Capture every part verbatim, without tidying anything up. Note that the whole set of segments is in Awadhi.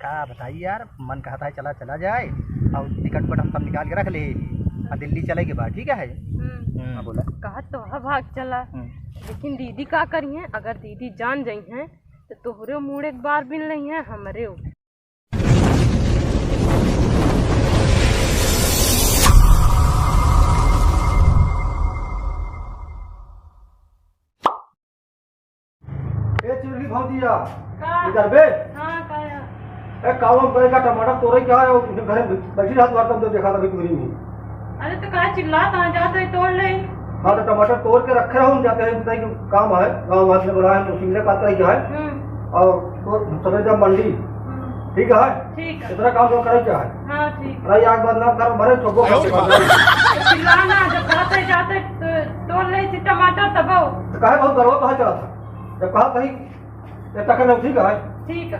का बताई यार, मन कहत है चला, चला जाए, और टिकट विकट हम सब निकाल के रख ले, और दिल्ली चले के बाद, ठीक है? हम्म। हम्म। हाँ, बोला। कहत तो है भाग चला, हम्म। लेकिन दीदी का करिहैं? अगर दीदी जान जइहैं, तो तोहरे मूड़ एक बार बिन लइहैं, हमरे। ए चुरली भौजिया, का? इधर बे। हाँ, का या? ए, कावा बैगा टमाटर तोरे का है, और घरे बैठी रहत बार, तब देखा था दूरी में। अरे, तो का चिल्लात है, जाते ही तोड़ ले। हाँ, तो टमाटर तोड़ के रखे रहो, जाते हैं, बताइए, काम है, गाँव वाले बुलाए हैं, तो सिंगले पात्र ही है। हम्म। और तो चले जा मंडी। हम्म। ठीक है? ठीक है। इतना काम तो करे क्या है? हाँ, ठीक। अरे, यार, बदनाम कर, मरे, ठोको। आयो रे बाप। चिल्लाना, जब जाते, जाते, तो तोड़ ले थी टमाटर, तब आओ। तो काहे बहुत गड़बड़ कहाँ चला था? जब कहा कहीं, ये तक नहीं ठीक है। ठीक है।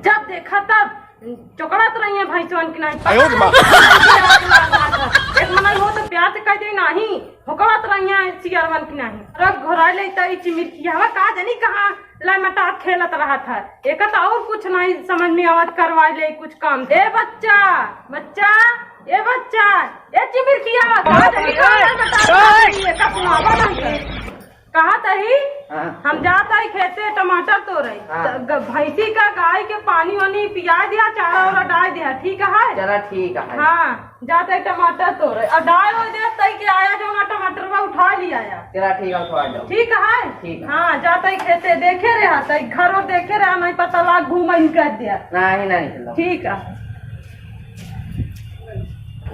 जब देखा तब चोकड़त रही है भैंसवन की नहीं। आयो रे माँ। एक मनई हो तो प्यार से कह दे नहीं, भोकड़त रही है सियारवन की नहीं। रख घोराई ले तो ई चिमिरकी हवा का जानी कहाँ लमटात खेलत रहत है। एक तो और कुछ नहीं समझ में आवत, करवाई ले कुछ काम। ए बच्चा, बच्चा, ए बच्चा, ए चिमिरकी हवा का जानी कहाँ लमटात खेलत है, का सुनावा नहीं है। कहा तही, हाँ। हम जात हई खेते टमाटर तोड़े। हाँ। त ग-, भैंसी का, गाय के पानी वानी पिया दिया, चारा वारा डाल दिया, ठीक है? चला, ठीक है। हाँ, जात हई टमाटर तोड़े। और डाल हो दे, तई के आया जो ना टमाटर बा उठा लिया आया। चला, ठीक है, उठा जाओ। ठीक है? ठीक है। हाँ, जात हई खेते, देखे रहा, तई घर और देखे रहा, नहीं पता लाग घूम इन कर दिया। नहीं, नहीं, चलो। ठीक है।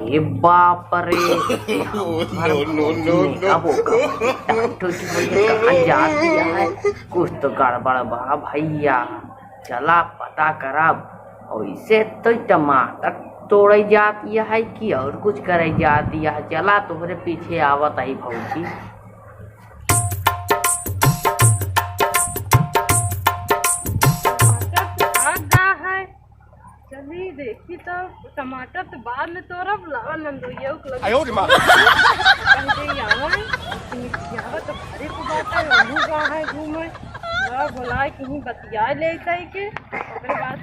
ए बाप रे। No, no, no, no। अब वो का-, डॉक्टर की वजह कहाँ जाती है? कुछ तो गड़बड़ बा भैया। चला पता करब। ऐसे तो टमाटर तोड़े जाती है कि और कुछ करे जाती है? चला तोहरे पीछे आवत आई भौजी। टमाटर तो भाग गा है। चली देखी तो टमाटर तो बाद में तोरब, लावा नंदोइया के लगे। आयो रे माँ। कह दे आवे, मिठियावा तो घरे को बात है, ओहू गा है घूमे। ला बोलाए कहीं बतिया ले जाई के, ओकरे बाद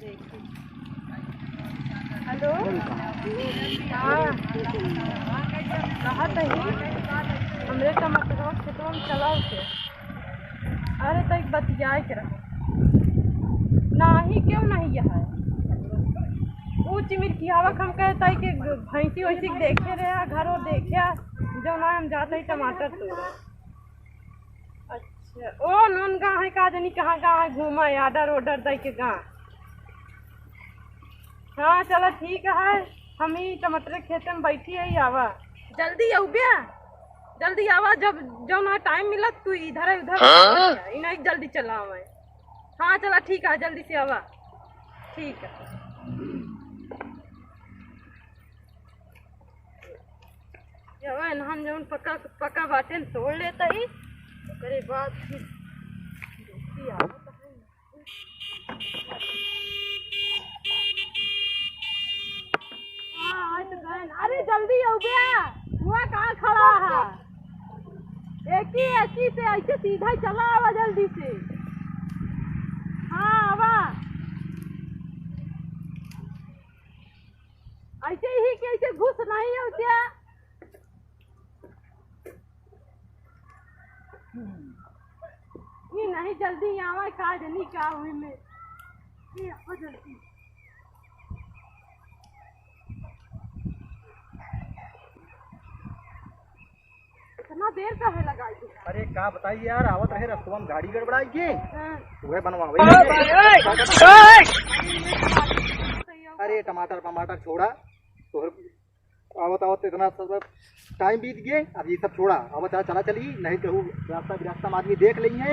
देखी। हेलो। हाँ। कहा तही, हमरे टमाटरवा खेतवा में चला उसे। अरे, तो एक बतियाए के रहो। नाही, क्यों नहीं यह है? ऊ चिमिरकियावा के हम कहता है कि भैंसी वैसी के देखे रहे, घर वो देखे, जो ना हम जाते ही टमाटर तोड़े। अच्छा, ओ नोन गा है, का जानी कहाँ गा है, घूमा है, order order दे के गा। हाँ, चला ठीक है, हम ही टमाटर खेते में बैठी है, आवा। जल्दी अउबे, जल्दी आवा, जब, जब ना time मिलत, तू इधर है, उधर हाँ? ई नहीं, जल्दी चला आवे। हाँ, चला ठीक है, जल्दी से आवा। ठीक है। जवन हम जवन पका, पका बाटे न तोड़ लेता ही, ओकरे बाद फिर देखी आवत है। हाँ, आज तो गए ना। अरे जल्दी आओ बे, हुआ कहाँ खड़ा है? एक ही, एक ही से ऐसे सीधा ही चला आवा जल्दी से। हाँ, आवा। ऐसे ही कैसे घुस नहीं हो क्या? ये नहीं जल्दी आवे, का जनी का हुई में। ये आओ जल्दी। इतना देर काहे लगाई है? अरे का बताई यार, आवत रहे रस्तवा में गाड़ी गड़बड़ाई के, हाँ। वह बनवावे। अरे टमाटर टमाटर छोड़ा, तोहर आवत आवत इतना सब time बीत गए, अब ये सब छोड़ा। अब चला, चला चली, नहीं कहूँ रास्ता बिरास्ता में आदमी देख लेंगे।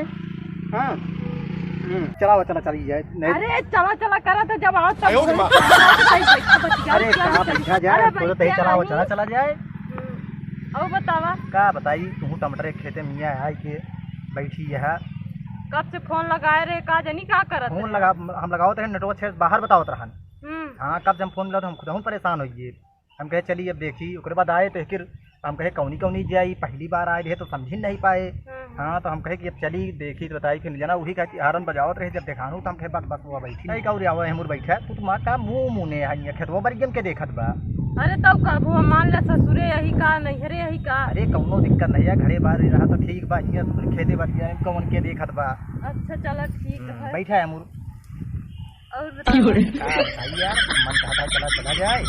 हाँ। हम्म, चला, चला, चली जाए, नहीं। अरे चला, चला करा तो जब आओ तब आयो रे माँ। बैठा, बैठा, बैठा, अरे क्या कहाँ बैठा? बैठा जाए, अरे थोड़ा बैठा तही चला, नहीं। चला, चला जाए। हम्म, और बतावा। का बताई, तू टमाटर के खेते में आए के बैठी है। कब से फोन लगाए रहे, का जानी का करत फोन रहे? लगा, हम लगावत रहे, network से बाहर बतावत रहन। हम्म। हाँ, कब से हम फोन लगावत, हम खुद हम परेशान हो गए। हम कहे, "चली, अब देखी।" ओकरे बाद आए तो एक हम कहे, "कौनी कौनी जाई, पहली बार आए रहे तो समझी नहीं पाए।" हम्म। हाँ, तो हम कहे कि अब चली, देखी तो बताई, फिर जना वही कहा कि हारन बजावत रहे, जब देखानू तो हम कहे, "बस, बस, वो बैठी नहीं, का उरे आवा है, मुर बैठा, तू तुम्हारा का मुंह मुंह ने है, खेतवा बरियम के देखत बा।" अरे, तब का वो मान ले, ससुरे यही का, नैहरे यही का। अरे, कौनो दिक्कत नहीं है, घरे बाहर रहा तो ठीक बा, हियाँ खेते बरिया कौन के देखत बा। अच्छा, चला, ठीक हम्म, है। बैठा है मुर। और बताओ। का बताई यार, मन कहता है चला, चला जाए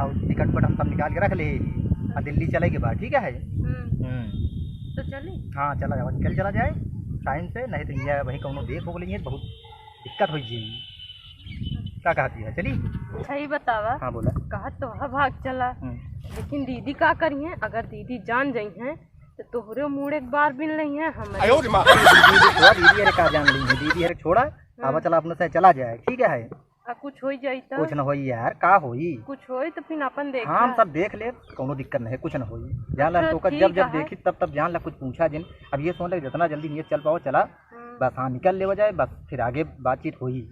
और टिकट उकट हम सब निकाल के रख ले। और दिल्ली चले के बाद, ठीक है? हम्म। हम्म। तो चली? हाँ, चला जाओ, निकल चला जाए टाइम से, नहीं तो ये वहीं कौनो देख हो लेंगे, बहुत दिक्कत हो जाएगी। क्या कहती है, चली? अच्छा, ये बतावा। हाँ, बोला। कहा तो है भाग चला, हम्म। लेकिन दीदी का करी है? अगर दीदी जान जाई हैं तो तोहरे मूड़ एक बार बिन नहीं है, हम आयो रे माँ। दीदी, दीदी अरे का जान ली है, दीदी अरे छोड़ा, आवा हम्म। चला अपने से चला जाए, ठीक है? आ, कुछ होई जाई त? कुछ न होई यार, का होई? कुछ होई त फिर अपन देख हाँ, हम ले। सब देख ले, कौनो दिक्कत नहीं, कुछ न होई। जान ला, अच्छा, तो का ठीक जब, जब है। देखी तब, तब जान ला, कुछ पूछा जिन। अब ये सोच ले, जितना जल्दी नियत चल पाओ, चला। हम्म। बस हाँ, निकल लेवा जाए, बस फिर आगे बातचीत होई।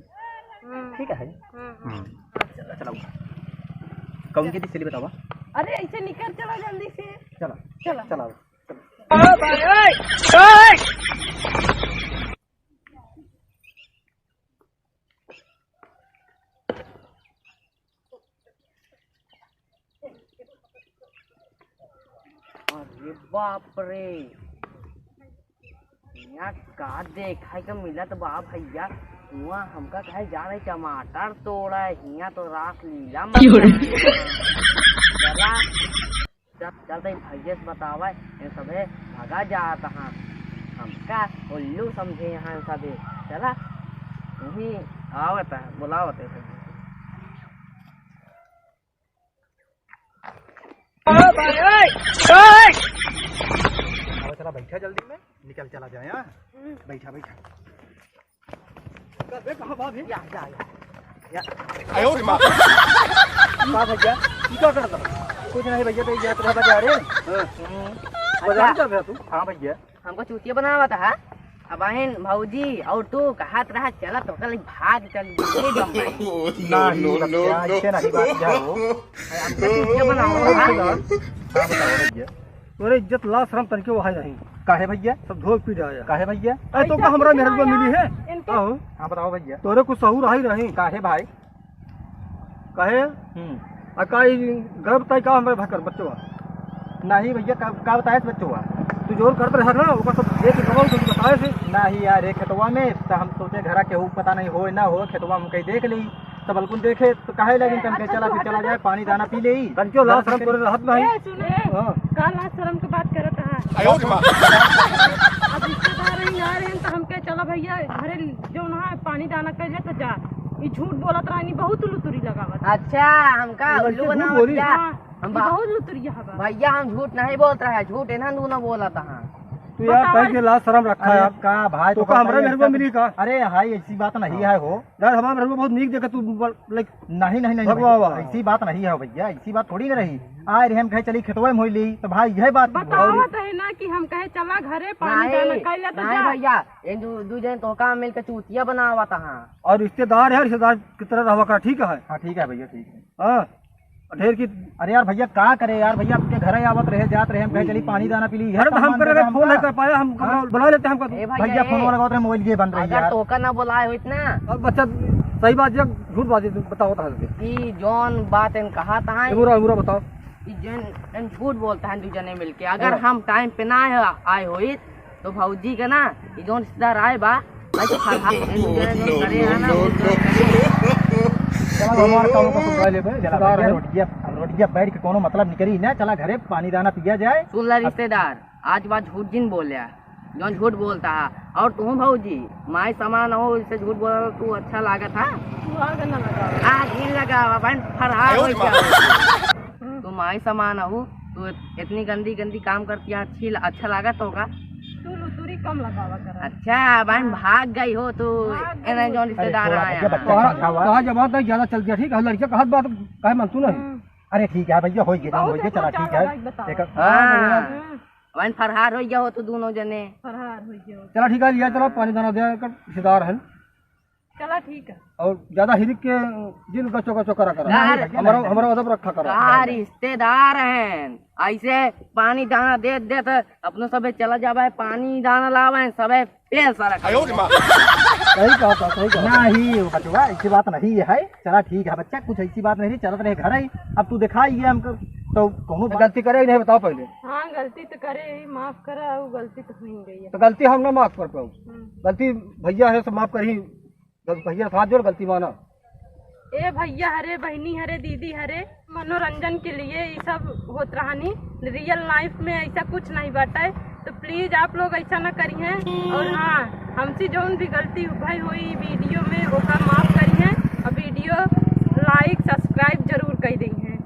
हम्म। ठीक है? हम्म, हम्म। हम्म। हाँ, चला, चला। कौन के दिस चली बतावा? अरे, ऐसे निकल चला जल्दी से। चला। चला। चला। अरे बाप रे, हियाँ का देखाई के मिलत बा भैया। हुआँ हमका कहे जा रहे टमाटर तोड़े, हियाँ तो रासलीला मचा है। चला, चल, चल, तई भैया से बतावे, ये सभे भगा जात हाँ। हमका उल्लू समझे यहाँ सभे। चला, वही आवत है, बुलावत है। अब चला, बैठा जल्दी में, निकल चला जाए, हाँ? हम्म। बैठा, बैठा। अबे कहाँ बा भी? या, या, या। या। आयो रे माँ। का भैया? ई का करत हौ? कुछ नहीं भैया, तो ये जात रहा बाजारे। हाँ। हम्म। बाजार अच्छा। चल रहा तू? हाँ भैया। हमको चूतिया बनावत है। अब बहिन भौजी और तू कहत रहा चला तो कल भाग चल गई बम्बई। नहीं, नहीं, बच्चा, ऐसे नहीं बात क्या हो? अरे हमको चूतिया बनावत है। हाँ, बताओ भैया। तोरे इज्जत लाज शरम तनिको वहाई नहीं। काहे भैया? सब धोए पी जाए। काहे भैया? अरे तो का हमरा मेहररुआ मिली है? इनके आहो। हाँ बताओ भैया। तोरे कुछ सहूर आई रही। काहे भाई? काहे? हम्म। आ का ई गर्भ ताई का हमरे भकर बच्चवा? नहीं भैया, का, का बताए से बच्चवा? तू जोर करत रहा ना, ओकर सब देख के कहो, कुछ बताए से। नहीं यार, ये खेतवा में, तो हम सोचे घरा केहू पता नहीं होए ना हो, खेतवा हम कहीं देख ली। तब अलकुन देखे तो काहे लगिन तन के अच्छा, चला तू फिर चला हट जाए, जा। पानी दाना पी लेई। तनकियो लाज शरम तोरे रहत नहीं। ए, सुने। हाँ। का लाज शरम के बात करत है? आयो रे माँ। अब रिश्तेदार ही आ रहे हैं तो हम कहे चला भैया घरे जो ना पानी दाना कर ले तो जा। ई झूठ बोलत रहनी, बहुत लुतुरी लगावत। अच्छा, हमका तो उल्लू लड़के झूठ बनावत बोली? क्या? हाँ, हम ई बा-, बहुत लुतुरिया हवा। भैया हम झूठ नहीं बोलत रहे, झूठ एनहन दूनो बोलत हाँ। तू यार बताओ। तई के लाज शरम रखा अरे यार। का भाई, तो तो का हमरा कहते मेहररुआ हैं मिली का? अरे हाय, ऐसी बात नहीं हाँ। है हो। यार, हमार मेहररुआ बहुत नीक देखे तू ब-, लाइक नहीं, नहीं, नहीं, भगवा नहीं, वाह। ऐसी बात नहीं है भैया, ऐसी बात थोड़ी ना रही। आए रहे हम कहे चली खेतवा में होई ली, तो भाई यह बात बतावत है ना कि हम कहे चला घरे पानी नहीं, दाना कर ले तो नहीं जा। भैया, ये दू, दू जन तो काम मिलके चूतिया बनावत हाँ। और रिश्तेदार है, रिश्तेदार की तरह रहवा का, ठीक है? हाँ, ठीक है भैया, ठीक है। हाँ। ढेर की अरे यार भैया, का करे यार भैया, आपके घर ही आवत रहे, जात रहे, हम कहे चली पानी दाना पी ली, अरे तो हम करे फोन नहीं कर पाया, हम हाँ। बुला लेते हमको। ए भैया, भैया, ए। फोन लगावत रहे, मोबाइल ये बंद रही अगर यार। तोका ना बुलाए होइत ना। अब बच्चा, सही बात, ये झूठ बात है, बताओ तो हंस के। ई जौन बात इन कहा था, ए, बुरा, बुरा बताओ। ई जौन, इन झूठ बोलता है दू जने मिलके, अगर हाँ। हम टाइम पे ना आए, आए होइत, तो भौजी के ना, ई जौन रिश्तेदार आए बा, भाई तो खा, खा, इन जने जौन करे है ना, वो जौन करे। चला, हमार काम को सुधरा लेबे, चला, रिश्तेदार भैया, है। रोटिया, अब रोटिया बैठ के कोनो मतलब निकरी ना, चला घरे पानी दाना पिया जाए। सुन ला अब रिश्तेदार, आज बात झूठ जिन बोल्या, जौन झूठ बोलता है। और तू भौजी, माई समान हो, इससे झूठ बोला तू अच्छा लागत है? तू आग न लगावा। आग ही लगावा, बहन, फरहा आयो हो रे माँ। जाओ। तू माई समान हो, तू इत-, इतनी गंदी गंदी काम करती है, अच्छी ल-, अच्छा लागत होगा? तू लुतुरी कम लगावा कर। अच्छा, बहन हाँ। भाग गई हो तू, भाग गई एने हो। जौन अरे रिश्तेदार थोड़ा आया भैया, है। बच्चा तोहरा, समझावा। तोहरा जबान तक ज्यादा चल गया, ठीक है? लड़किया कहत बात काहे मानतू नहीं? हम्म। अरे ठीक है भैया, हो गया, बहुत हो गया, इतना चला ज्यादा ठीक है। लाइक बतावा। एक हाँ। हाँ। बहन फरहार हो गया हो तू दोनों जने। फरहार हो गया हो। चला ठीक है, लिया चला, पानी दाना दे, एकर रिश्तेदार है। चला ठीक है। और ज्यादा हिरिक के जिन गचो गचो करा करा। यार, हमरा, हमरा अदब रखा करा। का रिश्तेदार हैं, ऐसे पानी दाना देत देत अपनो सबे चला जाबे, पानी दाना लावे, सबे पेल सारा। सही कहा था, सही कहा। नहीं, वो बचवा, ऐसी बात नहीं है। चला ठीक है बच्चा, कुछ ऐसी बात नहीं, चलत रहे घर ही। अब तू दिखाई है हमको, तो कौनो गलती करे नहीं, बताओ पहले। हाँ, गलती तो करे ही, माफ करा, वो गलती तो हो ही गई है। तो गलती हम ना माफ कर पाऊ। हम्म। गलती भैया है, सब माफ करी। गल-, भैया साथ जोड़, गलती माना। ए भैया हरे, बहिनी हरे, दीदी हरे, मनोरंजन के लिए ये सब होत रहनी। रियल लाइफ में ऐसा कुछ नहीं बाटे, तो प्लीज आप लोग ऐसा ना करिहें। और हाँ, हमसे जौन भी गलती भई होई वीडियो में, ओका माफ करिहें और वीडियो लाइक, सब्सक्राइब जरूर कर दीहें।